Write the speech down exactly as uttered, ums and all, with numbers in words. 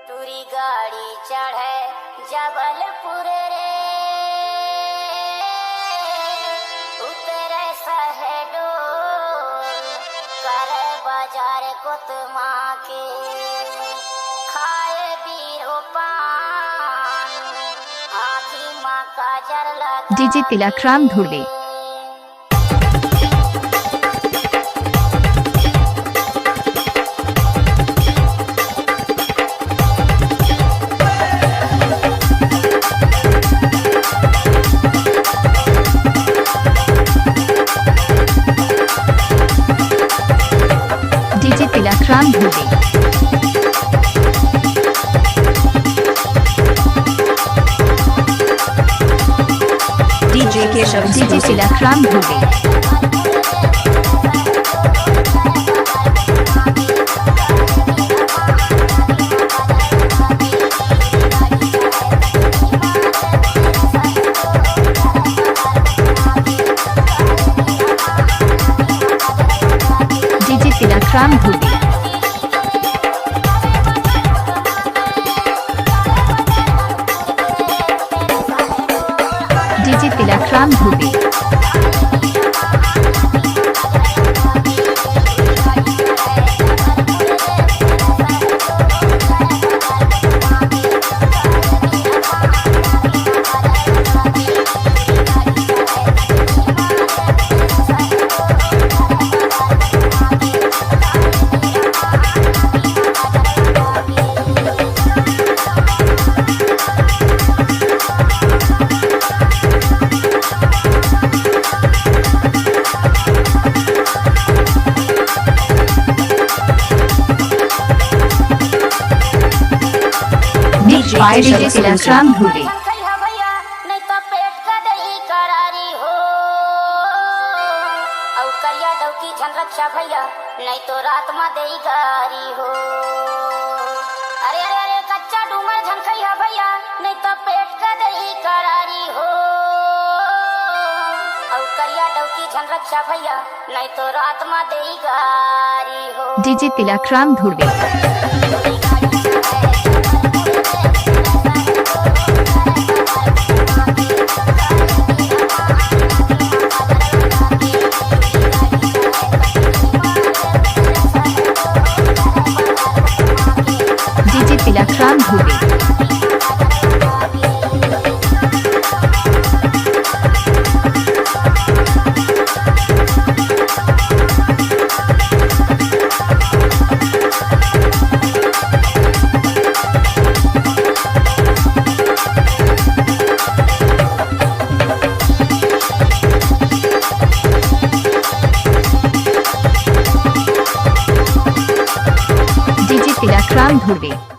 टूरी गाड़ी चढ़े जबलपुर रे, उतरे शहडोल, करे बाजार कोतमा के, खाए बीरो पान, आँखी मा काजर लगा डीजे तिलक राम धुर्वे। डीजे तिलक राम धुर्वे। डीजे केशव डीजे तिलक राम धुर्वे। डीजे तिलक राम धुर्वे। डीजे तिलक राम धुर्वे। डीजे तिलक राम धुर्वे। खइहा भैया, नहीं तो पेट का दही करारी हो। अउ करिया डौकी झन रखिया भैया, नहीं तो रात मा देई गारी हो। अरे, अरे, अरे, कच्चा डूमर झन खइहा भैया, नहीं तो पेट का दही करारी हो। अउ करिया डौकी झन रखिया भैया, नहीं तो रात मा देई गारी हो। डीजे तिलक राम धुर्वे। डीजे तिलक राम धुर्वे। डीजे तिलक राम धुर्वे।